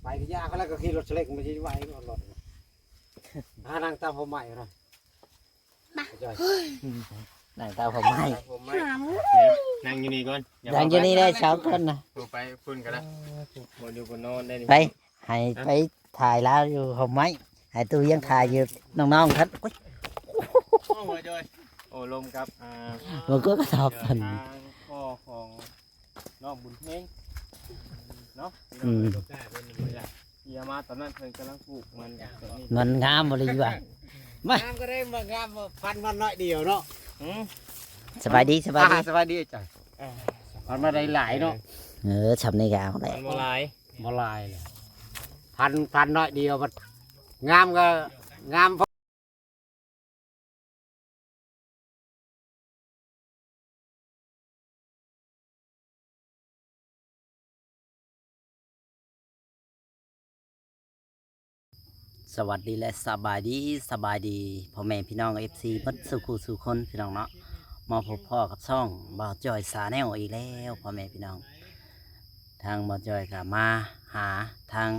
ໄປກໍຍາກ ແລ້ວກໍຂີ່ລົດສະເລັກ ມັນຊິໄວລົດ ຫານັ່ງຕາມພົມໄມ້ນະ ມາ ຈອຍ ນັ່ງຕາມພົມໄມ້ ນັ່ງຢູ່ນີ້ກ່ອນ ນັ່ງຢູ່ນີ້ແຫຼະ ສອງຄົນນະ ໄປພຸ້ນກໍໄດ້ ບໍ່ຢູ່ບໍ່ນອນໄດ້ນີ້ ໄປ ໃຫ້ໄປຖ່າຍລາວຢູ່ຮົ່ມໄມ້ ໃຫ້ຕູ້ວຽງຖ່າຍຢູ່ນ້ອງໆ ຄັນ ໂອ້ຍ ໂອ້ ລົມກັບ ອ່າ ບໍ່ກໍກະທອບ ທາງພໍ່ຂອງນ້ອງບຸນເພັງເນາະ ອືມ ທີ່ເອົາມາຕອນນັ້ນເພິ່ນກຳລັງປູກມັນ ມັນງາມບໍ່ລີວ່າ ມາ ງາມກໍໄດ້ ມັນງາມ ຟັນມັນໜ້ອຍດຽວເນາະ ອືມ ສະບາຍດີ ສະບາຍດີ ອ່າ ສະບາຍດີຈ້າຍ ເອີ ຟັນມາໄດ້ຫຼາຍເນາະ ເອີ ຊ່ຳນີ້ກໍເອົາແຫຼະ ມັນບໍ່ຫຼາຍ ບໍ່ຫຼາຍເລີຍ ພັນ ພັນໜ້ອຍດຽວ ມັນງາມກໍງາມ ສະຫວັດດີ ແລະ ສະບາຍດີ ສະບາຍດີພໍ່ແມ່ພີ່ນ້ອງ ເອັຟຊີ ເບິດສູ່ຄູ່ສູ່ຄົນ ພີ່ນ້ອງເນາະ ມາພົບພໍ້ກັບຊ່ອງບ່າວຈ້ອຍ Channel ອີກແລ້ວ ພໍ່ແມ່ພີ່ນ້ອງ. ທາງບ່າວຈ້ອຍກໍມາຫາທາງ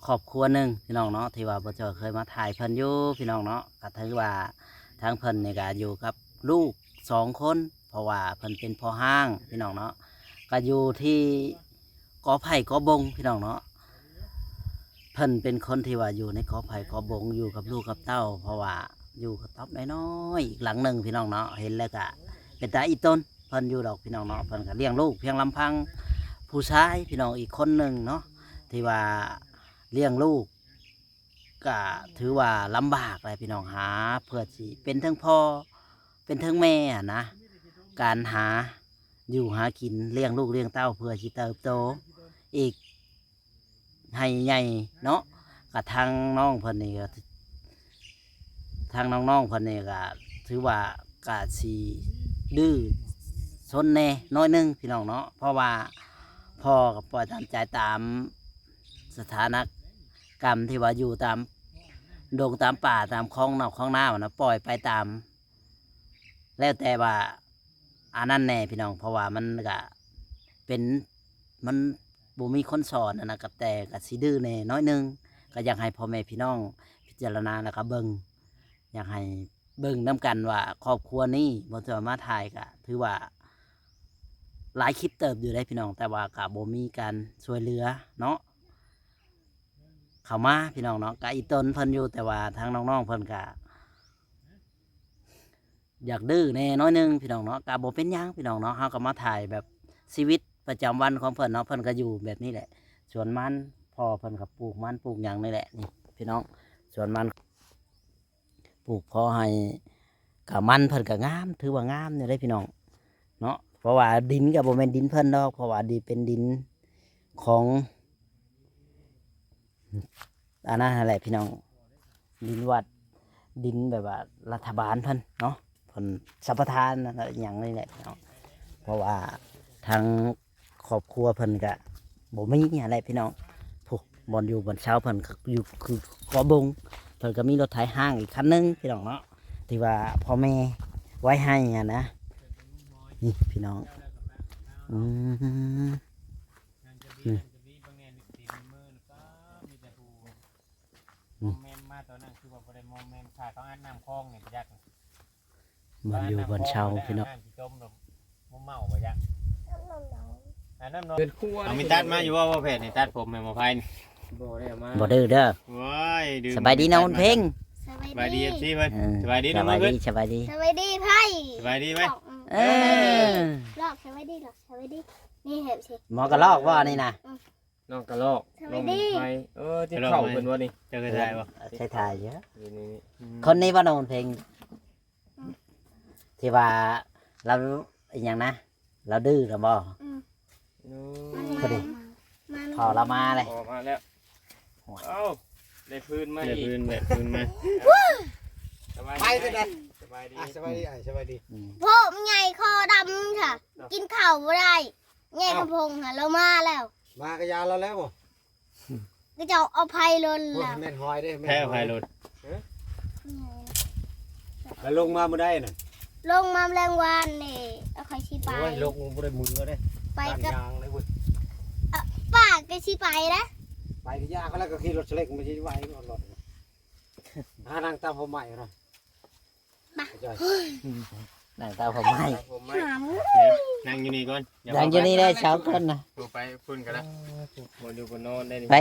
ຄອບຄົວໜຶ່ງ ພີ່ນ້ອງເນາະ ທີ່ວ່າບ່າວຈ້ອຍເຄີຍມາຖ່າຍເພິ່ນຢູ່ ພີ່ນ້ອງເນາະ ກໍຖືວ່າທາງເພິ່ນນີ້ກໍຢູ່ກັບລູກສອງຄົນ ເພາະວ່າເພິ່ນເປັນພໍ່ຮ້າງ ພີ່ນ້ອງເນາະ ກໍຢູ່ທີ່ ກໍໄຜ່ກໍບົງ ພີ່ນ້ອງເນາະ ເພິ່ນເປັນຄົນທີ່ວ່າຢູ່ໃນກໍໄຜ່ກໍບົງ ຢູ່ກັບລູກກັບເຕົ້າ ເພາະວ່າຢູ່ກະຕ໊ອບນ້ອຍໆ ອີກຫຼັງໜຶ່ງ ພີ່ນ້ອງເນາະ ເຫັນແລ້ວກະເປັນຕາອີຕົນເພິ່ນຢູ່ດອກ ພີ່ນ້ອງເນາະ ເພິ່ນກະລ້ຽງລູກພຽງລຳພັງຜູ້ຊາຍ ພີ່ນ້ອງ ອີກຄົນໜຶ່ງເນາະ ທີ່ວ່າລ້ຽງລູກ ກະຖືວ່າລຳບາກແຫຼະພີ່ນ້ອງ ຫາເພື່ອຊິເປັນເທິງພໍ່ເປັນເທິງແມ່ຫັ້ນນະ ການຫາຢູ່ຫາກິນລ້ຽງລູກລ້ຽງເຕົ້າເພື່ອຊິເຕີບໂຕອີກໃຫ້ໃຫຍ່ເນາະ ກະທາງນ້ອງເພິ່ນນີ້ກະ ທາງນ້ອງໆເພິ່ນນີ້ກະຖືວ່າກະຊິດື້ຊົນແດ່ໜ້ອຍໜຶ່ງພີ່ນ້ອງເນາະ ເພາະວ່າພໍ່ກະປ່ອຍຕາມໃຈຕາມ ສະຖານະກຳທີ່ວ່າຢູ່ຕາມດົງຕາມປ່າຕາມຄອງນອກຄອງນາຫັ້ນນະ ປ່ອຍໄປຕາມ ແລ້ວແຕ່ວ່າອັນນັ້ນແດ່ພີ່ນ້ອງ ເພາະວ່າມັນກະເປັນ ມັນບໍ່ມີຄົນສອນຫັ້ນນະ ກະແຕ່ກະຊິດື້ແດ່ໜ້ອຍໜຶ່ງ ກະຢາກໃຫ້ພໍ່ແມ່ພີ່ນ້ອງພິຈາລະນາ ແລ້ວກະເບິ່ງ ຢາກໃຫ້ເບິ່ງນຳກັນວ່າຄອບຄົວນີ້ ບ່າວຈ້ອຍມາຖ່າຍກະຖືວ່າຫຼາຍຄລິບເຕີບຢູ່ເດ້ພີ່ນ້ອງ ແຕ່ວ່າກະບໍ່ມີການຊ່ວຍເຫຼືອເນາະ ເຂົ້າມາພີ່ນ້ອງເນາະ ກະອີຕົນເພິ່ນຢູ່ ແຕ່ວ່າທາງນ້ອງໆເພິ່ນກະຢາກດື້ແດ່ໜ້ອຍໜຶ່ງພີ່ນ້ອງເນາະ ກະບໍ່ເປັນຫຍັງພີ່ນ້ອງເນາະ ເຮົາກະມາຖ່າຍແບບຊີວິດປະຈຳວັນຂອງເພິ່ນເນາະ ເພິ່ນກະຢູ່ແບບນີ້ແຫຼະ ສວນມັນ ພໍ່ເພິ່ນກະປູກມັນປູກຫຍັງນີ້ແຫຼະ ນີ້ພີ່ນ້ອງ ສວນມັນ ປູກພໍໃຫ້ ກະມັນເພິ່ນກະງາມ ຖືວ່າງາມຢູ່ເດ້ພີ່ນ້ອງເນາະ ເພາະວ່າດິນກະບໍ່ແມ່ນດິນເພິ່ນດອກ ເພາະວ່າດິນເປັນດິນຂອງ ອັນນັ້ນຫັ້ນແຫຼະພີ່ນ້ອງ ດິນວັດ ດິນແບບວ່າລັດຖະບານເພິ່ນເນາະ ເພິ່ນສຳປະທານຫຍັງນີ້ແຫຼະພີ່ນ້ອງ ເພາະວ່າທາງ ຄອບຄົວເພິ່ນກະບໍ່ມີຫັ້ນແຫຼະພີ່ນ້ອງ ຜູ້ບ່ອນຢູ່ບ່ອນເຊົາເພິ່ນກະຢູ່ຄືກໍບົງ ເພິ່ນກະມີລົດໄຖຮ້າງອີກຄັນໜຶ່ງພີ່ນ້ອງເນາະ ທີ່ວ່າພໍ່ແມ່ໄວ້ໃຫ້ຫັ້ນນະ ນີ້ພີ່ນ້ອງ ອືມ ນີ້ ອືມ ບ່ອນຢູ່ບ່ອນເຊົາພີ່ນ້ອງ ເປັນຄົວ ເອົາມີຕັດມາຢູ່ບໍ່ ບໍ່ແພດນີ້ ຕັດຜົມໃຫ້ໝໍໄພນີ້ ບໍ່ໄດ້ເອົາມາ ບໍ່ດື້ເດີ ໂອ້ຍ ສະບາຍດີນ້ອງບຸນເພັງ ສະບາຍດີ ສະບາຍດີ ເອັຟຊີ ເພິ່ນ ເອີ ສະບາຍດີ ສະບາຍດີ ນ້ອງເພິ່ງ ສະບາຍດີ ສະບາຍດີໄພ ສະບາຍດີໄພ ເອີ ລອກ ສະບາຍດີ ລອກ ສະບາຍດີ ນີ້ເຫັນຊິ ໝໍກະລອກບໍ່ນີ້ນະ ອືມ ນ້ອງກະລອກ ສະບາຍດີ ນ້ອງໄພ ເອີ ທີ່ເຂົ້າເພິ່ນບໍ່ນີ້ ເຈົ້າເຄີຍຖ່າຍບໍ່ ເຄີຍຖ່າຍຢູ່ ນີ້ໆໆ ອືມ ຄົນນີ້ບໍ່ນ້ອງບຸນເພັງ ອືມ ທີ່ວ່າລາວອີຫຍັງນະ ລາວດື້ນະບໍ່ ອືມ ໂອ້ ພໍດີ ພໍ່ລາວມາເລີຍ ພໍ່ມາແລ້ວ ໂອ້ຍ ເອົ້າ ໄດ້ຟືນມາ ໄດ້ຟືນ ໄດ້ຟືນມາ ສະບາຍດີ ໄປເລີຍ ສະບາຍດີ ອ່ະ ສະບາຍດີ ອ້າຍ ສະບາຍດີ ອືມ ໂພ ມັນໃຫຍ່ຄໍດຳຊະ ກິນເຂົ້າບໍ່ໄດ້ ແຍກກະພົງຫາລາວມາແລ້ວ ມາກະຢາລາວແລ້ວບໍ່ ກະເຈົ້າເອົາໄພລົນລະ ໂອ້ຍ ແມ່ນຫອຍເດ້ ແມ່ນຫອຍ ໃຜເອົາໄພລົນ ຮະ ແລ້ວລົງມາມື້ໃດນະ ລົງມາແລງວານນີ້ ເອົາ ຂ້ອຍຊິໄປ ໂອ້ຍ ລົງບໍ່ໄດ້ມືເດ້ ໄປກັບ ຍ່າງເລີຍເວີຍ ເອີ ປ້າກະຊິໄປເດ້ ໄປທີ່ຍາກ ແລ້ວກໍຂີ່ລົດສະເລັກ ມັນຊິໄວລົດ ຫານັ່ງຕາມຫົວໄມ້ເນາະ ມາ ຈອຍ ນັ່ງຕາມຫົວໄມ້ ນັ່ງຢູ່ນີ້ກ່ອນ ນັ່ງຢູ່ນີ້ແຫຼະ ສອງຄົນນະ ໄປພຸ້ນກໍໄດ້ ບໍ່ຢູ່ບໍ່ນອນໄດ້ນີ້ ໄປ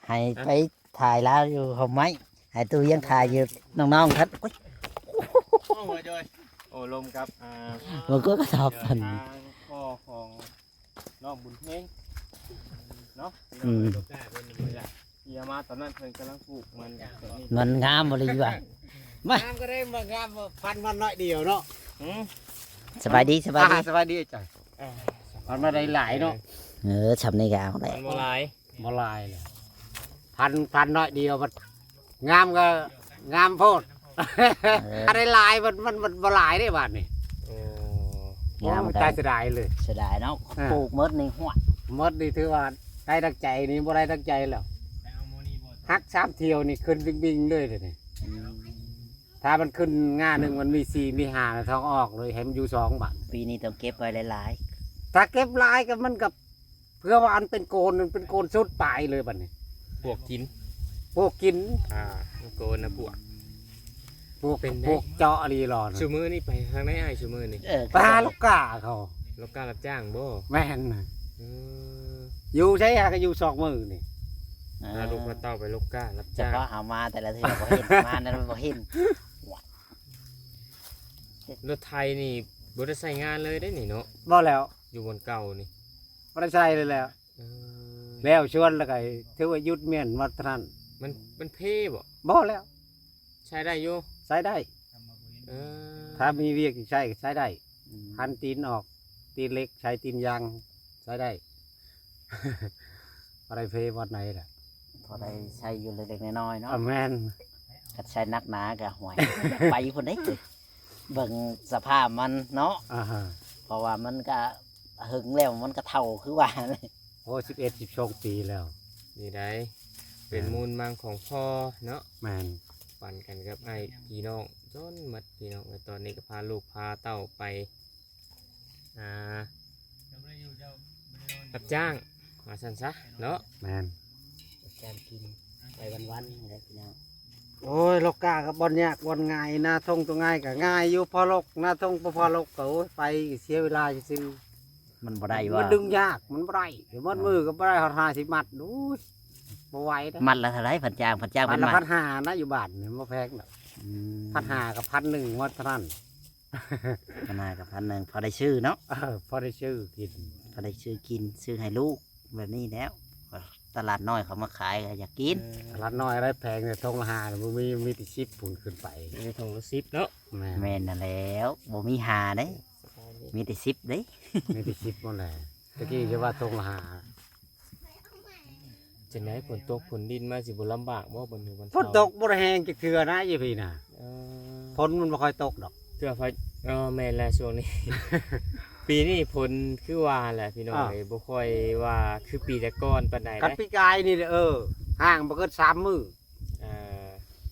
ໃຫ້ໄປຖ່າຍລາວຢູ່ຫົວໄມ້ ໃຫ້ຕູ້ວຽງຖ່າຍຢູ່ນ້ອງໆ ຄັນ ໂອ້ຍ ໂອ້ ລົມກັບ ອ່າ ບໍ່ກໍກະສອບ ທາງພໍ່ຂອງນ້ອງບຸນເພັງເນາະ ອືມ ທີ່ເຮົາມາຕອນນັ້ນເພິ່ນກຳລັງປູກມັນ ມັນງາມບໍ່ລີວ່າ ມາ ງາມກໍໄດ້ ມັນງາມ ພັນມັນໜ້ອຍດຽວເນາະ ອືມ ສະບາຍດີ ສະບາຍດີ ອ່າ ສະບາຍດີຈ້ອຍ ເອີ ພັນມັນໄດ້ຫຼາຍເນາະ ເອີ ຊ່ຳນີ້ກໍເອົາແຫຼະ ມັນບໍ່ຫຼາຍ ບໍ່ຫຼາຍເລີຍ ພັນ ພັນໜ້ອຍດຽວ ມັນງາມກໍງາມໂພດ ເອີ ຖ້າໄດ້ຫຼາຍ ມັນ ມັນ ມັນບໍ່ຫຼາຍເດ້ບາດນີ້ ໂອ້ ງາມ ໂອ້ຍ ຕາຍເສຍດາຍເລີຍ ເສຍດາຍເນາະ ອ່າ ປູກໝົດນີ້ ຫ້ວຍ ໝົດນີ້ຖືວ່າໄດ້ດັ່ງໃຈນີ້ ບໍ່ໄດ້ດັ່ງໃຈແລ້ວ ຫັກສາມຖ້ຽວນີ້ຂຶ້ນບິງໆ ເລີຍເດນີ້ ອືມ ຖ້າມັນຂຶ້ນງາໜຶ່ງ ມັນມີສີ່ມີຫ້າ ຕ້ອງອອກເລີຍ ໃຫ້ມັນຢູ່ສອງບາດ ປີນີ້ຕ້ອງເກັບໄວ້ຫຼາຍໆ ຖ້າເກັບຫຼາຍກໍມັນກໍ ເພື່ອວ່າອັນເປັນໂກນ ມັນເປັນໂກນສຸດປາຍເລີຍບັດນີ້ ພວກກິນ ພວກກິນ ອ່າ ໂກນນະພວກ ພວກ ເປັນໄດ ພວກເຈາະອີ່ຫຼີຫຼໍ ຊຸມື້ນີ້ໄປທາງໃດອ້າຍ ຊຸມື້ນີ້ ເອີ ໄປຫາລູກຄ້າເຂົາ ລູກຄ້າຮັບຈ້າງບໍ່ ແມ່ນ ເອີ ຢູ່ໃສຫາກໍຢູ່ຊອກມືນີ້ ເອີ ພາລູກພາເຕົ້າໄປລູກຄ້າຮັບຈ້າງ ສະເພາະເຮົາມາແຕ່ລະເທື່ອບໍ່ເຫັນ ມານັ້ນບໍ່ເຫັນ ລົດໄຖນີ້ບໍ່ໄດ້ໃຊ້ງານເລີຍເດ້ນີ້ເນາະ ບໍ່ແລ້ວ ຢູ່ບ່ອນເກົ່ານີ້ ບໍ່ໄດ້ໃຊ້ເລີຍແຫຼະ ເອີ ແລ້ວຊວນແລ້ວກໍຖືວ່າຢຸດມ້ຽນໝົດເທົ່ານັ້ນ ມັນ ມັນເພບໍ່ ບໍ່ແລ້ວ ໃຊ້ໄດ້ຢູ່ ໃຊ້ໄດ້ ເອີ ຖ້າມີວຽກໃຊ້ກໍໃຊ້ໄດ້ ອືມ ຫັນຕີນອອກ ຕີນເຫຼັກ ໃຊ້ຕີນຢາງ ໃຊ້ໄດ້ ບໍ່ໄດ້ເພບ່ອນໃດແຫຼະ ພໍໄດ້ໃຊ້ຢູ່ເລັກໆນ້ອຍໆເນາະ ອາ ແມ່ນ ຄັນໃຊ້ໜັກໜາກໍ ຫ້ວຍ ໄປພຸ້ນເດ້ ເບິ່ງສະພາບມັນເນາະ ອາຮະ ເພາະວ່າມັນກະ ເຫິງແລ້ວມັນກະເຖົ້າຄືວ່າ ໂອ້ ສິບເອັດ ສິບສອງປີແລ້ວ ນີ້ໄດ໋ ເປັນມູນມັງຂອງພໍ່ເນາະ ແມ່ນ ປັນກັນກັບອ້າຍພີ່ນ້ອງຈົນໝົດພີ່ນ້ອງເອີຍ ຕອນນີ້ກໍພາລູກພາເຕົ້າໄປ ອ່າ ຮັບຈ້າງວ່າຊັ້ນຊະເນາະ ແມ່ນ ຮັບຈ້າງກິນໄປວັນໆນີ້ແຫຼະພີ່ນ້ອງ ໂອ້ຍ ລອກກ້າກໍບ່ອນຍາກບ່ອນງ່າຍ ນາທົ່ງຕົວງ່າຍກໍງ່າຍຢູ່ ພໍລົກ ນາທົ່ງບໍ່ພໍລົກກໍ ໂອ້ຍ ໄປເສຍເວລາຊື່ໆ ມັນບໍ່ໄດ້ວ່າ ມັນດຶງຍາກ ມັນບໍ່ໄດ້ ມັດ ອ່າ ມືກໍບໍ່ໄດ້ຮອດຫ້າສິບມັດ ໂອ້ຍ ບໍ່ໄຫວເດ້ ມັດລະເທົ່າໃດ ພັນຈ້າງ ພັນຈ້າງ ມັດລະ ເປັນມັດ ພັນຫ້ານະ ຢູ່ບ້ານນີ້ບໍ່ແພງດອກ ອືມ ພັນຫ້າກັບພັນໜຶ່ງໝົດເທົ່ານັ້ນ ພັນຫ້າກັບພັນໜຶ່ງ ພໍໄດ້ຊື້ເນາະ ເອີ ພໍໄດ້ຊື້ກິນ ພໍໄດ້ຊື້ກິນ ຊື້ໃຫ້ລູກ ແບບນີ້ແຫຼະ ຕະຫຼາດນ້ອຍເຂົາມາຂາຍກໍຢາກກິນ ເອີ ຕະຫຼາດນ້ອຍໄດ້ແພງເດ້ ຖົງລະຫ້າ ບໍ່ມີ ມີແຕ່ສິບພຸ້ນຂຶ້ນໄປ ມີຖົງລະສິບເນາະ ແມ່ນ ແມ່ນນັ້ນແຫຼ້ວ ບໍ່ມີຫ້າເດ້ ມີແຕ່ສິບເດ້ ມີແຕ່ສິບໝົດແຫຼະ ຕະກີ້ຈະວ່າຖົງລະຫ້າ ຈັ່ງໃດ ຝົນຕົກຝົນດິນມາຊິບໍ່ລຳບາກບໍ່ ບັນດາ ຝົນຕົກບໍ່ໄດ້ແຮງຈັກເທື່ອນະຢູ່ພີ້ນະ ເອີ ຝົນມັນບໍ່ຄ່ອຍຕົກດອກ ເທື່ອໄຟ ເອີ ແມ່ນແຫຼະ ຊ່ວງນີ້ ປີນີ້ຝົນຄືວ່າແຫຼະພີ່ນ້ອງ ອ່າ ເອີຍ ບໍ່ຄ່ອຍວ່າຄືປີແຕ່ກ່ອນປານໃດ ຄັນປີກາຍນີ້ ເອີ ຫ້າງບໍ່ເກີນສາມມື້ ເອີ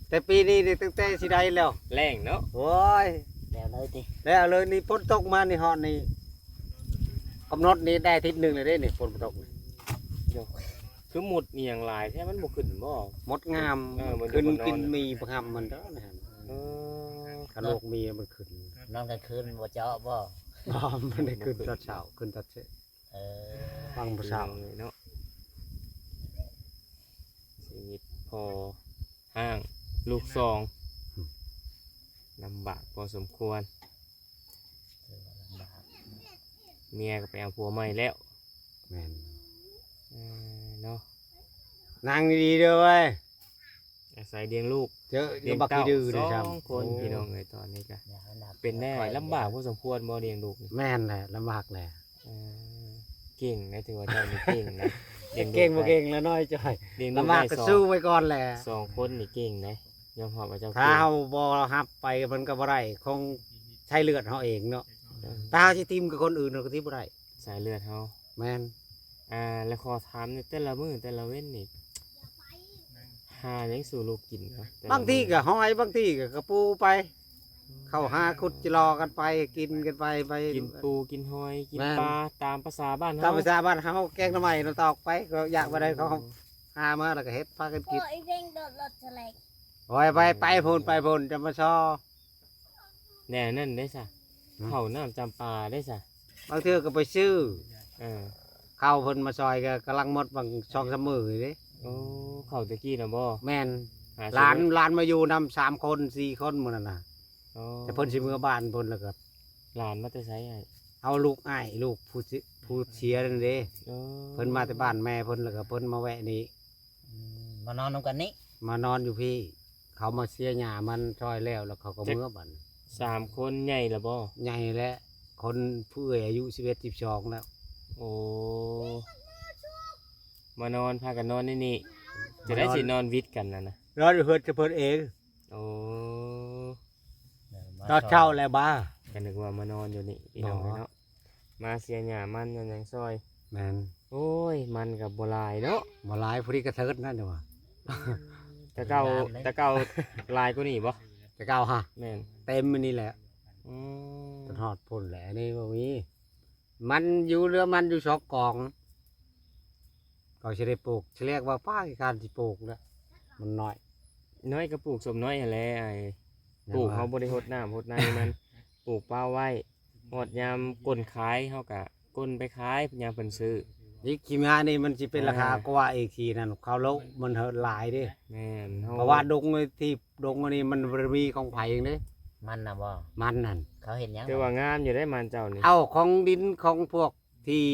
ແຕ່ປີນີ້ນີ້ຕັ້ງແຕ່ຊິໄດ້ແລ້ວ ແລ້ງເນາະ ໂອ້ຍ ແລ້ວເລີຍຕິ ແລ້ວເລີຍນີ້ ຝົນຕົກມານີ້ຮອດນີ້ ກຳນົດນີ້ໄດ້ທິດໜຶ່ງແລ້ວເດ້ນີ້ ຝົນບໍ່ຕົກນີ້ ໂດຍ ຄືມຸດອີ່ຫຍັງຫຼາຍແທ້ ມັນບໍ່ຂຶ້ນບໍ່? ມົດງາມ ເອີ ມັນ ມັນຂຶ້ນກິນໝີ່ປະຫຳມັນເດີ ເອີ ກະໂຫຼກໝີ່ມັນຂຶ້ນ ນອນກາງຄືນບໍ່ເຈາະບໍ່? ບໍ່ ມັນໄດ້ຂຶ້ນຕອນເຊົ້າ ຂຶ້ນຕອນເຊົ້າ ເອີ ຟັງຜູ້ສາວເນາະ ຊີວິດພໍ່ຫ້າງລູກສອງ ອືມ ລຳບາກພໍສົມຄວນ ເມຍກໍໄປເອົາຜົວໃໝ່ແລ້ວ ແມ່ນ ເອີ ເນາະ ນັ່ງດີໆເດີເວີຍ ອາໄສລ້ຽງລູກ ເຈີຢູ່ບັກຂີ້ດື້ດ້ວຍຊ້ຳ ສອງຄົນ ໂອ້ ພີ່ນ້ອງເອີຍ ຕອນນີ້ກະເປັນແນວໃດ ລຳບາກພໍສົມຄວນບໍ່ລ້ຽງລູກນີ້? ແມ່ນແຫຼະ ລຳບາກແຫຼະ ເອີ ເກັ່ງນະ ຖືວ່າເຈົ້ານີ້ເກັ່ງນະ ເກັ່ງບໍ່ເກັ່ງລະນ້ອຍຈ່ອຍ ລຳບາກກໍສູ້ໄວ້ກ່ອນແຫຼະ ສອງຄົນນີ້ເກັ່ງນະ ຍອມຮັບວ່າເຈົ້າ ຖ້າເຮົາບໍ່ຮັບໄປມັນກໍບໍ່ໄດ້ ຂອງໃຊ້ເລືອດເຮົາເອງເນາະ ເອີ ຖ້າເຮົາຊິຖິ້ມກັບຄົນອື່ນເຮົາກໍຕິບໍ່ໄດ້ ສາຍເລືອດເຮົາ ແມ່ນ ອ່າ ແລ້ວຂໍຖາມແດ່ ແຕ່ລະມື້ແຕ່ລະເວັນນີ້ ຫາຫຍັງສູ່ລູກກິນນະ? ບາງທີກໍຫອຍ ບາງທີກໍກະປູໄປ ເຂົ້າຫາຂຸດຈິລໍກັນໄປ ກິນກັນໄປ ໄປ ກິນປູກິນຫອຍ ກິນ ແມ່ນ ປາ ຕາມພາສາບ້ານເຮົາ ຕາມພາສາບ້ານເຮົາ ແກງໜໍ່ໄມ້ໜໍ່ຕອກໄປ ກໍຢາກບໍ່ໄດ້ເຂົາ ອືມ ຫາມາແລ້ວກໍເຮັດ ພາກັນກິນ. ໂອ້ຍ ເວງໂດດລົດສະແລັກ. ໂອ້ຍ ໄປ ໄປພຸ້ນ ໄປພຸ້ນ ຈະມາຊໍ. ແນວນັ້ນເດ້ຊະ ຫືມ ເຂົ້ານ້ຳຈຳປາເດ້ຊະ. ບາງເທື່ອກໍໄປຊື້ ເອີ ເຂົ້າເພິ່ນມາຊ່ອຍ ກໍກຳລັງໝົດບາງສອງສາມມື້ນີ້ເດ້. ໂອ້ ເຂົ້າແຕ່ກີ້ນະບໍ່? ແມ່ນ ຫຼານ ຫຼານມາຢູ່ນຳສາມຄົນສີ່ຄົນມື້ນັ້ນນະ. ອໍ ແຕ່ເພິ່ນຊິເມືອບ້ານເພິ່ນ ແລ້ວກໍ ຫຼານມາແຕ່ໃສອ້າຍ? ເອົາລູກອ້າຍ ລູກຜູ້ເສຍ ຜູ້ເສຍນັ້ນເດ້. ອໍ ເພິ່ນມາແຕ່ບ້ານແມ່ເພິ່ນ ແລ້ວກໍເພິ່ນມາແວະນີ້. ອືມ ມານອນນຳກັນນີ້? ມານອນຢູ່ພີ້. ເຂົາມາເສຍຫຍ້າມັນຊ່ອຍແລ້ວ ແລ້ວເຂົາກໍເມືອບັດນີ້. ສາມຄົນໃຫຍ່ລະບໍ່? ໃຫຍ່ແລ້ວ ຄົນຜູ້ເອື້ອຍອາຍຸສິບເອັດ ສິບສອງແລ້ວ. ໂອ້ ມານອນ ພາກັນນອນໃນນີ້. ຈະໄດ້ ມານອນ ຊິນອນວິດກັນຫັ້ນນະ? ນອນຢູ່ເຮືອນຂອງເພິ່ນເອງ. ໂອ້ ຕອນເຊົ້າແລ້ວບາ ກໍນຶກວ່າມານອນຢູ່ນີ້ພີ່ນ້ອງເອີຍເນາະ. ມາເສຍຫຍ້າມັນຫຍັງຊ່ອຍ. ແມ່ນ. ໂອ້ຍ ມັນກໍບໍ່ຫຼາຍເນາະ. ບໍ່ຫຼາຍ ພໍດີກະເທີດນັ້ນວ່າ. ແຕ່ເກົ່າ ແຕ່ເກົ່າຫຼາຍກວ່ານີ້ບໍ່? ແຕ່ເກົ່າຫະ? ແມ່ນ ເຕັມອັນນີ້ແຫຼະ. ອືມ ຈົນຮອດພຸ້ນແຫຼະ ອັນນີ້ບໍ່ມີ. ມັນຢູ່ເຫຼືອມັນຢູ່ສອງກອງ ກໍຊິໄດ້ປູກ ຊິລຽກວ່າປ້າຂີ້ຄ້ານຊິປູກແລ້ວ ມັນນ້ອຍ. ນ້ອຍກໍປູກສົມນ້ອຍຫັ້ນແຫຼະອ້າຍ. ແມ່ນ ປູກ ວ່າ ເຮົາບໍ່ໄດ້ຫົດນ້ຳຫົດໃນມັນ ປູກປ່າວໄວ້ ຮອດຍາມກົ້ນຂາຍ ເຮົາກະກົ້ນໄປຂາຍຍາມເພິ່ນຊື້. ນີ້ຂີ້ມ້ານີ້ມັນຊິເປັນ ອ່າ ລາຄາກວ່າອີກທີນັ້ນ ເຂົາໂລະມັນເຫີດຫຼາຍເດ້. ແມ່ນ ເຮົາ ເພາະວ່າດົງທີ່ ດົງອັນນີ້ມັນບໍ່ໄດ້ມີຂອງໃຜເດ້. ມັນນະບໍ່? ມັນນັ້ນ ເຂົາເຮັດຫຍັງ? ຖືວ່າງາມຢູ່ເດ້ມັນເຈົ້ານີ້. ເອົາຂອງດິນຂອງພວກທີ່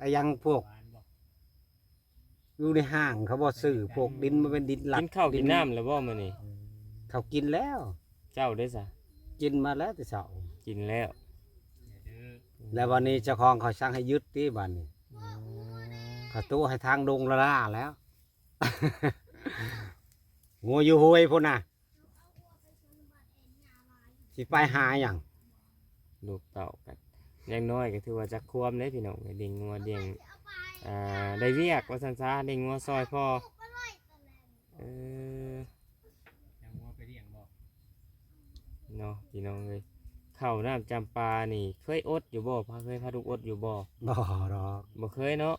ອາ ຫຍັງພວກ ຢູ່ໃນຫ້າງເຂົາບໍ່ຊື້ ພວກດິນມັນເປັນດິນລັດ. ກິນເຂົ້າກິນນ້ຳແລ້ວບໍ່ມື້ນີ້? ເຂົາກິນແລ້ວ. ເຈົ້າເດ້ຊະ? ກິນມາແລ້ວແຕ່ເຊົ້າ. ກິນແລ້ວ. ແລ້ວບັດນີ້ເຈົ້າຂອງເຂົາສັ່ງໃຫ້ຢຸດຕິບັດນີ້. ອືມ ເຂົາໂຕະໃຫ້ທາງດົງລະລ້າແລ້ວ. ງົວຢູ່ຫ້ວຍພຸ້ນນະ ຊິໄປຫາຫຍັງ? ລູກເຕົ້າກັນ ຢ່າງໜ້ອຍກໍຖືວ່າຈັກຄວາມເດ້ພີ່ນ້ອງ. ລ້ຽງງົວລ້ຽງ ອ່າ ໄດ້ວຽກວ່າຊັ້ນຊະ ລ້ຽງງົວຊ່ອຍພໍ່. ເອີ ເນາະ ພີ່ນ້ອງເອີຍ ເຂົ້ານ້ຳຈຳປານີ້ເຄີຍອົດຢູ່ບໍ່? ພາ ເຄີຍພາລູກອົດຢູ່ບໍ່? ບໍ່ດອກ. ບໍ່ເຄີຍເນາະ.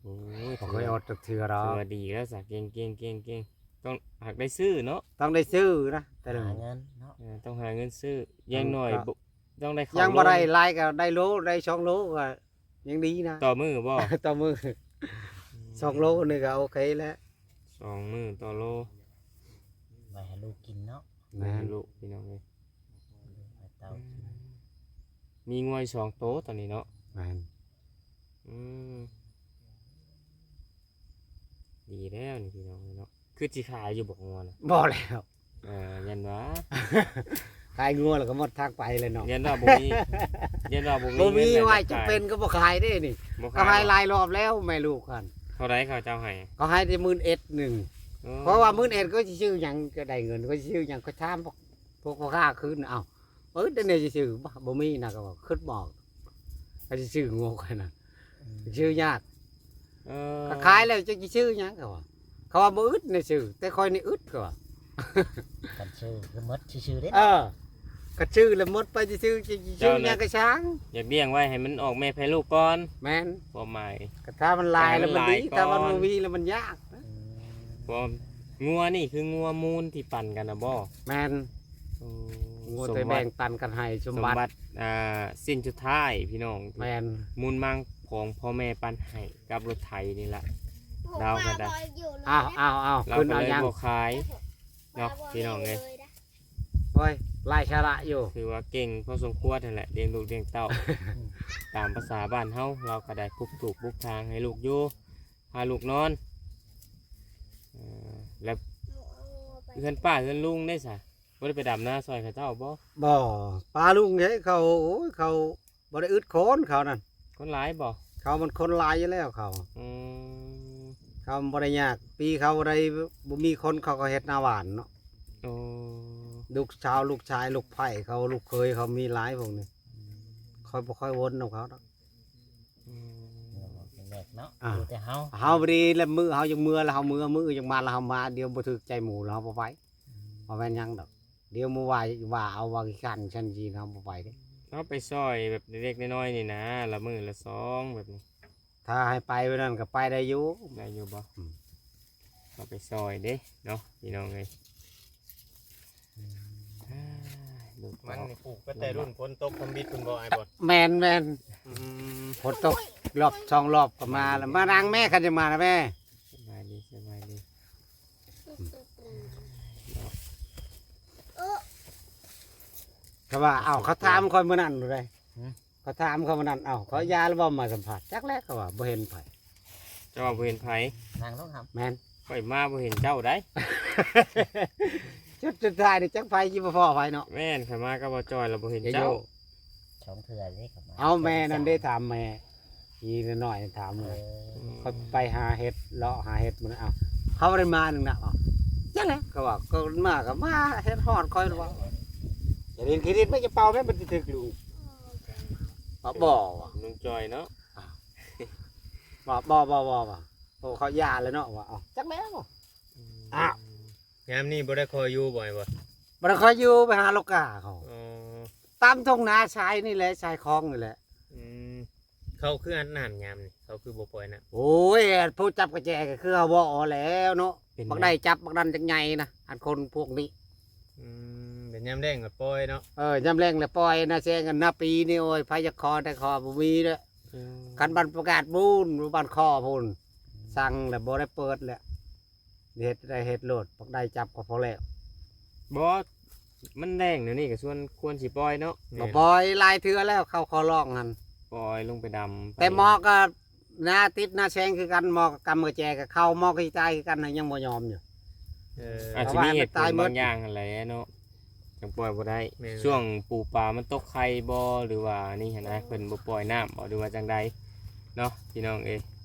ອືມ ໂອ້ຍ ບໍ່ເຄີຍອົດຈັກເທື່ອດອກ. ຖືວ່າດີແລ້ວຊະ ເກັ່ງໆໆໆ. ຕ້ອງ ຫາກໄດ້ຊື້ເນາະ. ຕ້ອງໄດ້ຊື້ນະ ແຕ່ລະ ຫາເງິນເນາະ. ເອີ ຕ້ອງຫາເງິນຊື້ ຢ່າງໜ້ອຍ ຕ້ອງໄດ້ເຂົ້າ ຍັງບໍ່ໄດ້ຫຼາຍກໍໄດ້ໂລ ໄດ້ສອງໂລກໍ ຍັງດີນະ. ຕໍ່ມື້ບໍ່? ຕໍ່ມື້. ອືມ ສອງໂລນີ້ກໍໂອເຄແລ້ວ ສອງມື້ຕໍ່ໂລ. ໄວ້ໃຫ້ລູກກິນເນາະ. ແມ່ນ ໃຫ້ລູກ ພີ່ນ້ອງເອີຍ. ອືມ ມີງົວຢູ່ສອງໂຕຕອນນີ້ເນາະ. ແມ່ນ. ອືມ ດີແລ້ວນີ້ ພີ່ນ້ອງເອີຍເນາະ. ຄືຊິຂາຍຢູ່ບໍ່ງົວນະ? ບໍ່ແລ້ວ. ເອີ ຢ້ານວ່າ ຂາຍງົວແລ້ວກໍໝົດທາງໄປແລ້ວເນາະ. ຢ້ານວ່າບໍ່ມີ ຢ້ານວ່າບໍ່ມີ ບໍ່ມີ ເງິນ ວ່າຈຳເປັນກໍບໍ່ຂາຍເດ້ນີ້. ບໍ່ຂາຍ ເຂົາໃຫ້ຫຼາຍຮອບແລ້ວແມ່ລູກຫັ້ນ. ເທົ່າໃດເຂົາເຈົ້າໃຫ້? ເຂົາໃຫ້ແຕ່ໝື່ນເອັດໜຶ່ງ. ເອີ ເພາະວ່າໝື່ນເອັດກໍຊິຊື້ຫຍັງ ກໍໄດ້ເງິນ ກໍຊິຊື້ຫຍັງ ກໍຖາມພວກພໍ່ຄ້າຄືນ. ເອົ້າ ເອີ ດຽວນີ້ຊິຊື້ບໍ່? ບໍ່ມີນະ ກໍວ່າ ຄິດບໍ່ອອກ ກໍຊິຊື້ງົວຂ້ອຍນະ. ອືມ ຊື້ຍາກ. ເອີ ຖ້າຂາຍແລ້ວຈະຊິຊື້ຫຍັງ ເຂົາວ່າ ເຂົາວ່າບໍ່ອຶດໃນຊື້ ແຕ່ຂ້ອຍນີ້ອຶດ ເຂົາວ່າ. ຄັນຊື້ຄືໝົດຊື່ໆເດ້. ເອີ ຄັນຊື້ແລ້ວໝົດໄປຊື່ໆ ຊິຊື້ຫຍັງກໍຊ່າງ. ຢາກລ້ຽງໄວ້ໃຫ້ມັນອອກແມ່ແຜ່ລູກກ່ອນ. ແມ່ນ ຄວາມໝາຍ ກໍຖ້າມັນຫຼາຍແລ້ວມັນດີ ຖ້າມັນບໍ່ມີແລ້ວມັນຍາກ. ອືມ ເພາະງົວນີ້ຄືງົວມູນທີ່ປັນກັນນະບໍ່? ແມ່ນ. ໂອ້ ງົວແຕ່ແບ່ງປັນກັນໃຫ້ ສົມບັດ ສົມບັດ ອ່າ ສິ້ນສຸດທ້າຍພີ່ນ້ອງ. ແມ່ນ. ມູນມັງຂອງພໍ່ແມ່ປັນໃຫ້ ກັບລົດໄຖນີ້ລະ ລາວກໍໄດ້. ອ້າວ ອ້າວ ອ້າວ ລາວກໍເລີຍບໍ່ຂາຍເນາະ ພີ່ນ້ອງເອີຍ. ໂອ້ຍ ຫຼາຍສາລະຢູ່. ຖືວ່າເກັ່ງພໍສົມຄວນຫັ້ນແຫຼະ ລ້ຽງລູກລ້ຽງເຕົ້າ ຕາມພາສາບ້ານເຮົາ. ລາວກໍໄດ້ປຸກຕູກປຸກຖາງໃຫ້ລູກຢູ່ ພາລູກນອນ. ເອີ ແລ້ວເຮືອນປ້າເຮືອນລຸງເດ້ຊະ? ບໍ່ໄດ້ໄປດຳນາຊ່ອຍເຂົາເຈົ້າບໍ່? ບໍ່ ປ້າລຸງເດ້ ເຂົາ ໂອ້ຍ ເຂົາບໍ່ໄດ້ອຶດຄົນ ເຂົານັ້ນ. ຄົນຫຼາຍບໍ່? ເຂົາມັນຄົນຫຼາຍຢູ່ແລ້ວເຂົາ. ອືມ ເຂົາບໍ່ໄດ້ຍາກ ປີເຂົາບໍ່ໄດ້ ບໍ່ມີຄົນ ເຂົາກໍເຮັດນາຫວານເນາະ. ໂອ້ ລູກສາວ ລູກຊາຍ ລູກໃພ້ເຂົາ ລູກເຂີຍເຂົາມີຫຼາຍພວກນີ້. ອືມ ຂ້ອຍບໍ່ຄ່ອຍວົນນຳເຂົາດອກ. ອືມ ເອີ ເປັນແບບເນາະ ອ່າ ຢູ່ແຕ່ເຮົາ ເຮົາບໍ່ດີແລ້ວ ມື້ເຮົາຢາກເມືອແລ້ວເຮົາເມືອ ມື້ຢາກມາແລ້ວເຮົາມາ ດຽວບໍ່ຖືກໃຈໝູ່ແລ້ວເຮົາບໍ່ໄປ. ອືມ ບໍ່ແມ່ນຫຍັງດອກ ດຽວມາວ່າ ວ່າເອົາວ່າຂີ້ຄ້ານຊັ້ນຊີ້ ເຮົາບໍ່ໄປເດ້. ເຮົາໄປຊ່ອຍແບບເລັກໆນ້ອຍໆນີ້ນະ ລະມື້ລະຊອງແບບນີ້. ຖ້າໃຫ້ໄປມື້ນັ້ນກໍໄປໄດ້ຢູ່. ໄດ້ຢູ່ບໍ່? ອືມ ເຮົາໄປຊ່ອຍເດ້ເນາະ ພີ່ນ້ອງເອີຍ. ອືມ ອ້າຍ ລູກ ມັນນີ້ປູກໄປແຕ່ລຸ້ນຝົນຕົກທຳອິດພຸ້ນບໍ່ ອ້າຍບົດ? ແມ່ນໆ ອືມ ຝົນຕົກລອບສອງລອບກໍມາແລ້ວ. ມານັ່ງແມ່ ຄັນຈະມານະແມ່. ສະບາຍດີ ສະບາຍດີ. ເຂົາວ່າ ເອົາ ເຂົາຖາມຂ້ອຍມື້ນັ້ນພຸ້ນເດ້. ຫື? ເຂົາຖາມຂ້ອຍມື້ນັ້ນ ເອົາ ຂໍຢາແລ້ວບໍ່ມາສຳພາດ? ຈັກແຫຼະ ເຂົາວ່າບໍ່ເຫັນໃຜ. ເຈົ້າວ່າບໍ່ເຫັນໃຜ? ນັ່ງລົງຫຳ. ແມ່ນ. ຂ້ອຍມາບໍ່ເຫັນເຈົ້າໃດ. ຈຸດສຸດທ້າຍນີ້ຈັກໃຜຊິບໍ່ພໍໃຜເນາະ. ແມ່ນ ຂ້ອຍມາກັບບໍ່ຈ່ອຍແລ້ວບໍ່ເຫັນເຈົ້າ. ສອງເທື່ອເດ້ເຂົາມາ. ເອົາ ແມ່ນັ້ນເດ້ ຖາມແມ່ ອີນ້ອຍຖາມເລີຍ. ເອີ ຂ້ອຍໄປຫາເຫັດ ເລາະຫາເຫັດມື້ນັ້ນ ເອົາ ເຂົາບໍ່ໄດ້ມາໜຶ່ງນະ. ເອົາ ຈັ່ງໃດ ເຂົາວ່າ ກໍມາກໍມາເຫັດຮອດຂ້ອຍວ່າ ຈະຫຼິ້ນເຄຣດິດໄປຈະເປົ່າແມ່ນມັນຊິຖືກລຸງ. ວ່າບໍ່ວ່າ ລຸງຈ່ອຍເນາະ. ວ່າບໍ່ ບໍ່ ບໍ່ ວ່າ ໂອ້ ເຂົາຢ່າແລ້ວເນາະ. ວ່າ ເອົາ ຈັກແລ້ວ. ອືມ ອ້າວ ຍາມນີ້ບໍ່ໄດ້ຄ່ອຍຢູ່ບໍ່ ອ້າຍບົດ? ບໍ່ໄດ້ຄ່ອຍຢູ່ ໄປຫາລູກຄ້າເຂົາ. ອໍ ຕາມທົ່ງນາຊາຍນີ້ແຫຼະ ຊາຍຄອງນີ້ແຫຼະ. ອືມ ເຂົາຄືອັດນ້ຳຍາມນີ້ ເຂົາຄືບໍ່ປ່ອຍນ້ຳ? ໂອ້ຍ ຜູ້ຈັບກະແຈກໍຄືເຮົາເວົ້າແລ້ວເນາະ. ບັກໃດຈັບບັກນັ້ນຈັ່ງໃຫຍ່ນະ ອັນຄົນພວກນີ້. ອືມ ເປັນຍາມແລ້ງກໍປ່ອຍເນາະ. ເອີ ຍາມແລ້ງແລ້ວປ່ອຍນະ ແຊງກັນນະ. ປີນີ້ ໂອ້ຍ ໃຜຢາກຂໍໄດ້ຂໍ ບໍ່ມີເດີ້. ອືມ ຄັນບັນປະກາດບູນ ບັນຂໍພຸ້ນ ອືມ ສັ່ງແລ້ວບໍ່ໄດ້ເປີດແລ້ວ. ເຮັດໄດ້ເຮັດໂລດ ບັກໃດຈັບກໍພໍແລ້ວ. ບໍ່ ມັນແລ້ງແນວນີ້ກໍຊວນ ຄວນຊິປ່ອຍເນາະ. ແມ່ນ ບໍ່ປ່ອຍ ຫຼາຍເທື່ອແລ້ວ ເຂົາຂໍຮ້ອງຫັ້ນ ປ່ອຍລົງໄປດຳ. ແຕ່ໝໍກໍໜ້າຕິດໜ້າແຊງຄືກັນ ໝໍກໍກຳກະແຈກໍເຂົ້າ ໝໍກໍຊິຕາຍຄືກັນ ຍັງບໍ່ຍອມຢູ່. ເອີ ອາດຊິມີເຫດຜົນບາງຢ່າງຫັ້ນແຫຼະເນາະ ຈັ່ງປ່ອຍບໍ່ໄດ້. ແມ່ນ ຊ່ວງປູປາມັນຕົກໄຂ່ບໍ່ ຫຼືວ່ານີ້ຫັ້ນນະ ເພິ່ນບໍ່ປ່ອຍນ້ຳບໍ່ ຫຼືວ່າຈັ່ງໃດເນາະ ພີ່ນ້ອງເອີຍ.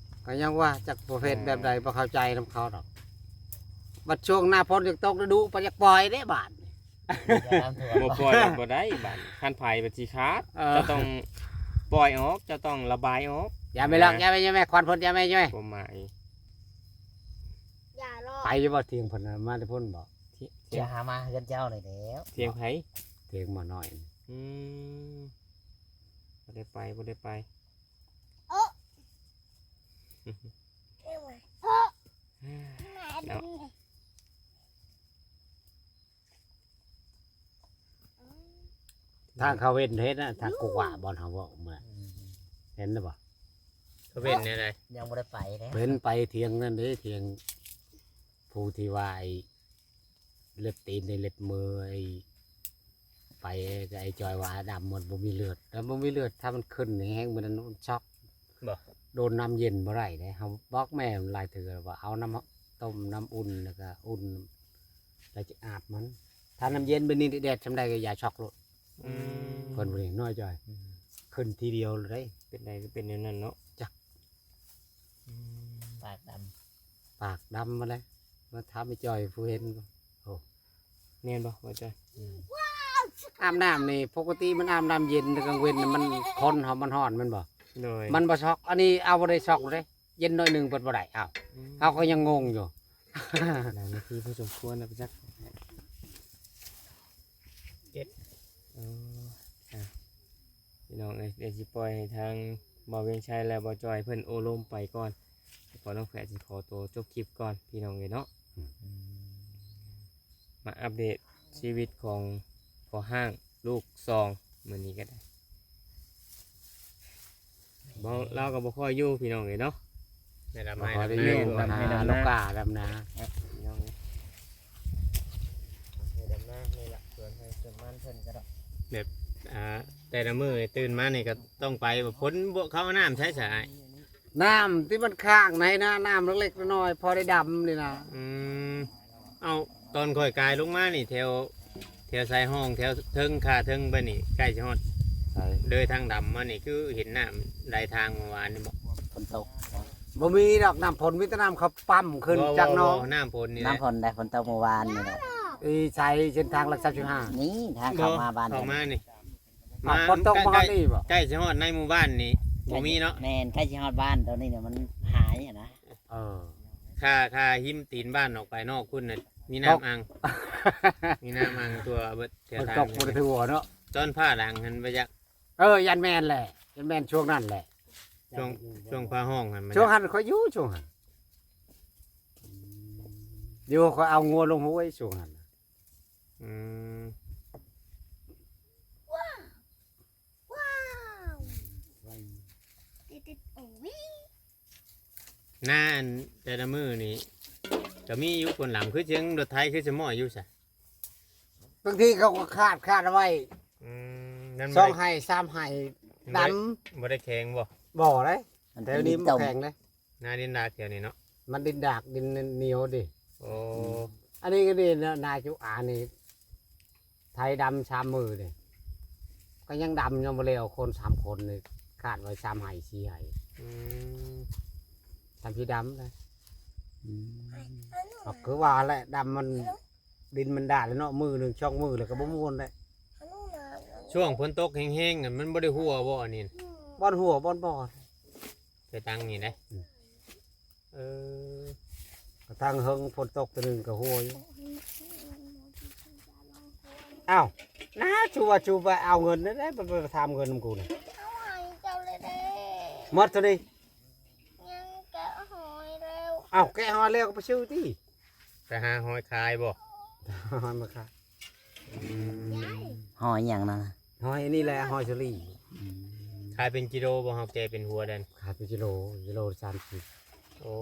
ກໍຍັງວ່າຈັກປະເພດແບບໃດ ເອີ ບໍ່ເຂົ້າໃຈນຳເຂົາດອກ. ບັດຊ່ວງໜ້າຝົນຢາກຕົກລະດູ ບັດຢາກປ່ອຍເດ້ບາດນີ້. ບໍ່ປ່ອຍກໍບໍ່ໄດ້ບາດນີ້ ຄັນໄຜບັດຊິຂາດ. ເອີ ເຈົ້າຕ້ອງປ່ອຍອອກ ເຈົ້າຕ້ອງລະບາຍອອກ. ຢ່າແມ່ລອກ ນະ ຢ່າແມ່ ຢ່າແມ່ ຄວັນພົນ ຢ່າແມ່ ຢ່າແມ່. ຄວາມໝາຍ ຢ່າລອກ. ໄປຢູ່ບໍ່ ທຽງເພິ່ນນະ ມາແຕ່ພຸ້ນບໍ່? ທຽງ ຈະຫາມາເຮືອນເຈົ້ານີ້ແຫຼ້ວ. ທຽງໃຜ? ທຽງໝໍນ້ອຍ. ອືມ ບໍ່ໄດ້ໄປ ບໍ່ໄດ້ໄປ. ເອີ ເອີ ເນາະ. ທາງເຂົາເຫັນເຫັນນະ ທາງກວ້າງບ່ອນເຮົາເວົ້າເມື່ອ ອືມ ເຫັນແລ້ວບໍ່? ເຂົາເຫັນແນວໃດ? ຍັງບໍ່ໄດ້ໄປເດ້. ເຫັນໄປທຽງນັ້ນເດ້ ທຽງຜູ້ທີ່ວ່າໄອ້ເລັບຕີນ ໄອ້ເລັບມື ໄອ້ ໄປ ໄອ້ຈອຍວ່າດຳມັນບໍ່ມີເລືອດ ແລ້ວບໍ່ມີເລືອດ ຖ້າມັນຂຶ້ນນີ້ແຮງ ມື້ນັ້ນມັນຊັອກ. ບໍ່ ໂດນນ້ຳເຢັນບໍ່ໄດ້ເດ້. ເຮົາບອກແມ່ມັນຫຼາຍເທື່ອວ່າ ເອົານ້ຳຕົ້ມນ້ຳອຸ່ນ ແລ້ວກໍອຸ່ນ ແລ້ວຈະອາບມັນ. ຖ້ານ້ຳເຢັນແບບນີ້ ແດດສ່ຳໃດກໍຢ່າຊັອກໂລດ. ອືມ ເພິ່ນຜູ້ນີ້ນ້ອຍຈ່ອຍ ອືມ ຂຶ້ນທີດຽວເລີຍເດ້. ເປັນໃດກໍເປັນແນວນັ້ນເນາະ ຈັກ. ອືມ ປາກດຳ ປາກດຳໝົດເລີຍ. ມາຖາມໄອ້ຈ່ອຍຜູ້ເຫັນ. ໂອ້ ແມ່ນບໍ່ ບໍ່ຈ້ອຍ? ອືມ ອາບນ້ຳນີ້ ປົກກະຕິມັນອາບນ້ຳເຢັນ ແຕ່ກາງເວັນມັນ ຄົນເຮົາມັນຮ້ອນແມ່ນບໍ່? ໂດຍ ມັນບໍ່ຊັອກ. ອັນນີ້ເອົາບໍ່ໄດ້ຊັອກເດ້ ເຢັນໜ້ອຍໜຶ່ງເພິ່ນບໍ່ໄດ້. ອ້າວ ອືມ ເຮົາກໍຍັງງົງຢູ່. ຫຼາຍນາທີພໍສົມຄວນແລ້ວໄປຈັກ. ເຈັດ ເອີ ອ່ະ ພີ່ນ້ອງເອີຍ ດຽວຊິປ່ອຍໃຫ້ທາງບ່າວວຽງໄຊ ແລະ ບ່າວຈ່ອຍເພິ່ນໂອ້ລົມໄປກ່ອນ. ພໍ່ນ້ອງແພດຊິຂໍໂຕຈົບຄລິບກ່ອນ ພີ່ນ້ອງເອີຍເນາະ. ອືມ ມາອັບເດດຊີວິດຂອງພໍ່ຮ້າງລູກສອງມື້ນີ້ກໍໄດ້. ບໍ່ ລາວກໍບໍ່ຄ່ອຍຢູ່ພີ່ນ້ອງເອີຍເນາະ. ໄດ້ດຳໄຮ່ ບໍ່ຄ່ອຍໄດ້ຢູ່ ດຳໄຮ່ ຫາລູກຄ້າດຳນາ ພີ່ນ້ອງເອີຍ. ໄດ້ດຳນານີ້ລະ ສວນໄຮ່ສວນມັນເພິ່ນກໍດອກ ແບບ ອ່າ ແຕ່ລະມື້ຕື່ນມານີ້ກໍຕ້ອງໄປ. ບໍ່ ຝົນບໍ່ເຂົ້າ ນ້ຳໃສສະອ້າຍ? ນ້ຳທີ່ມັນຄ້າງໃນນະ ນ້ຳເລັກໆນ້ອຍໆ ພໍໄດ້ດຳນີ້ນະ. ອືມ ເອົາ ຕອນຂ້ອຍກາຍລົງມານີ້ ແຖວ ແຖວຊາຍຫ້ອງ ແຖວເທິງ ຂ້າເທິງໄປນີ້ ໃກ້ຊິຮອດ ໃສ? ເລີຍທາງດຳມານີ້ ຄືເຫັນນ້ຳໄຫຼທາງເມື່ອວານນີ້ບໍ? ຝົນຕົກ. ບໍ່ມີດອກນ້ຳຝົນ ມີແຕ່ນ້ຳເຂົາປ້ຳຂຶ້ນຈາກໜອງ. ບໍ່ ບໍ່ ນ້ຳຝົນນີ້ແຫຼະ. ນ້ຳຝົນໄດ໋ ຝົນຕົກເມື່ອວານນີ້ແຫຼະ. ອີໃສ ເສັ້ນທາງຫຼັກສາມສິບຫ້າ ນີ້ທາງເຂົ້າມາບ້ານ ເຂົ້າມານີ້. ມາ ຝົນຕົກມາຮອດນີ້ບໍ? ໃກ້ ໃກ້ຊິຮອດໃນໝູ່ບ້ານນີ້ ບໍ່ມີເນາະ. ແມ່ນ ໃກ້ຊິຮອດບ້ານ ຕອນນີ້ນີ້ມັນຫາຍຫັ້ນນະ. ເອີ ຂ້າ ຂ້າຮິມຕີນບ້ານອອກໄປນອກພຸ້ນນະ ມີນ້ຳອັ່ງ ມີນ້ຳອັ່ງທົ່ວເບິດແຖວທາງ. ມັນຕົກບໍ່ໄດ້ທົ່ວເນາະ ຕອນຟ້າດັງຫັ້ນບໍ່ຈັກ. ເອີ ຢ້ານແມ່ນແຫຼະ ຢ້ານແມ່ນຊ່ວງນັ້ນແຫຼະ. ຊ່ວງ ຊ່ວງພາຮ້ອງຫັ້ນ ຊ່ວງຫັ້ນຂ້ອຍຢູ່ ຊ່ວງຫັ້ນ ຢູ່ ຂ້ອຍເອົາງົວລົງຫ້ວຍ ຊ່ວງຫັ້ນ. ອືມ ວ້າວ ວ້າວ ຕິດໆ ໂອ້ຍ ນາອັນແຕ່ລະມື້ນີ້ ກໍມີຢູ່ຄົນດຳ ຄືສຽງລົດໄຖ ຄືສະໝ້ອຍຢູ່ຊະ? ບາງທີເຂົາກໍຄາດ ຄາດເອົາໄວ້ ອືມ ນັ້ນ ສອງໄຮ່ ສາມໄຮ່ ບໍ່ໄດ້ ດຳ ບໍ່ໄດ້ແຂງບໍ່? ບໍ່ເດ້ ແຖວນີ້ມັນແຂງເດ້. ນາດິນດາກແຖວນີ້ເນາະ ມັນດິນດາກ ດິນໜຽວເດ້. ໂອ້ ອັນນີ້ກໍດີນະ ນາຈຸອານີ້ ໄຖດຳສາມມື້ເດ້ ກໍຍັງດຳ ຍັງບໍ່ແລ້ວ ຄົນສາມຄົນນີ້ ຄາດໄວ້ສາມໄຮ່ ສີ່ໄຮ່. ອືມ ສາມສີ່ດຳເດ້. ອືມ ກໍຄືວ່າແຫຼະ ດຳມັນ ດິນມັນດາດແລ້ວເນາະ ມື້ໜຶ່ງສອງມື້ແລ້ວກໍບໍ່ມ່ວນແຫຼະ. ຊ່ວງຝົນຕົກແຮງໆ ມັນບໍ່ໄດ້ຮົ່ວບໍ່ອັນນີ້? ບ່ອນຮົ່ວ ບ່ອນບໍ່ ໄປຕັ້ງນີ້ໄດ໋. ອືມ ເອີ ກະຕັ້ງເຫິງ ຝົນຕົກເທື່ອໜຶ່ງກະຮົ່ວຢູ່. ອ້າວ ນາ ຊູວ່າຊູໄປເອົາເງິນນັ້ນແຫຼະ ໄປ ໄປຖາມເງິນນຳກູນະ. ເອົາໃຫ້ເຈົ້າເລີຍເດ້. ໝົດເທົ່ານີ້? ຍັງແກະຫອຍແລ້ວ. ອ້າວ ແກະຫອຍແລ້ວກໍໄປຊື້ຕິ. ໄປຫາຫອຍຂາຍບໍ່? ຫອຍມາຂາຍ. ອືມ ຫອຍຫຍັງນະ? ຫອຍອັນນີ້ແຫຼະ ຫອຍສາລີ. ອືມ ຂາຍເປັນກິໂລບໍ່? ເຮົາແກະເປັນຫົວໄດ້? ຂາຍເປັນກິໂລ ກິໂລສາມສິບ. ໂອ້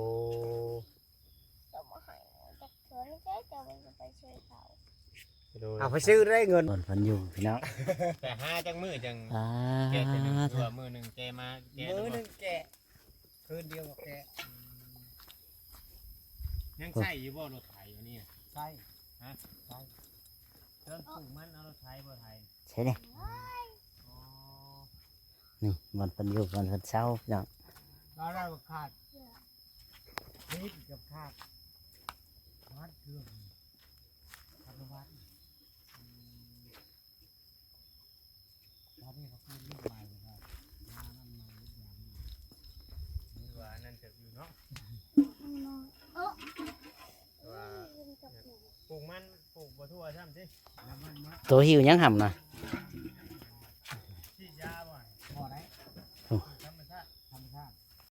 ເຈົ້າບໍ່ໃຫ້ຈັກເທື່ອ ເຈົ້າໄປຊື້ເຂົາ. ກິໂລ ເອົາໄປຊື້ໄດ້ເງິນ. ບ່ອນເພິ່ນຢູ່ພີ່ນ້ອງ ໄປຫາຈັກມື້ຈັ່ງ ອ່າ ແກະເທື່ອໜຶ່ງ ຄືວ່າມື້ໜຶ່ງແກະມາ ແກະ ມື້ໜຶ່ງແກະ ຄືນດຽວກໍແກະ. ອືມ ຍັງໃຊ້ຢູ່ບໍ່ລົດໄຖອັນນີ້? ໃຊ້. ຮະ? ໃຊ້. ເຄື່ອງປູກມັນເອົາລົດໄຖບໍ່ໄຖ? ໃຊ້ເດ້. ອໍ ນີ້ບ່ອນເພິ່ນຢູ່ ບ່ອນເພິ່ນເຊົາພີ່ນ້ອງ. ລາວໄດ້ບໍ່ຂາດ ນີ້ເກືອບຂາດ ມັດເຄື່ອງ ຄັນວັດ. ອືມ ຕອນນີ້ເຂົາປູກດິນໃໝ່ແລ້ວກໍຫາອັນໃໝ່ອີກຢ່າງໜຶ່ງ ຖືວ່າອັນນັ້ນເຕີບຢູ່ເນາະ. ວ່າປູກມັນ ປູກບໍ່ທົ່ວຊ້ຳຕິ. ໂຕຫິ້ວຫຍັງຫຳນະ?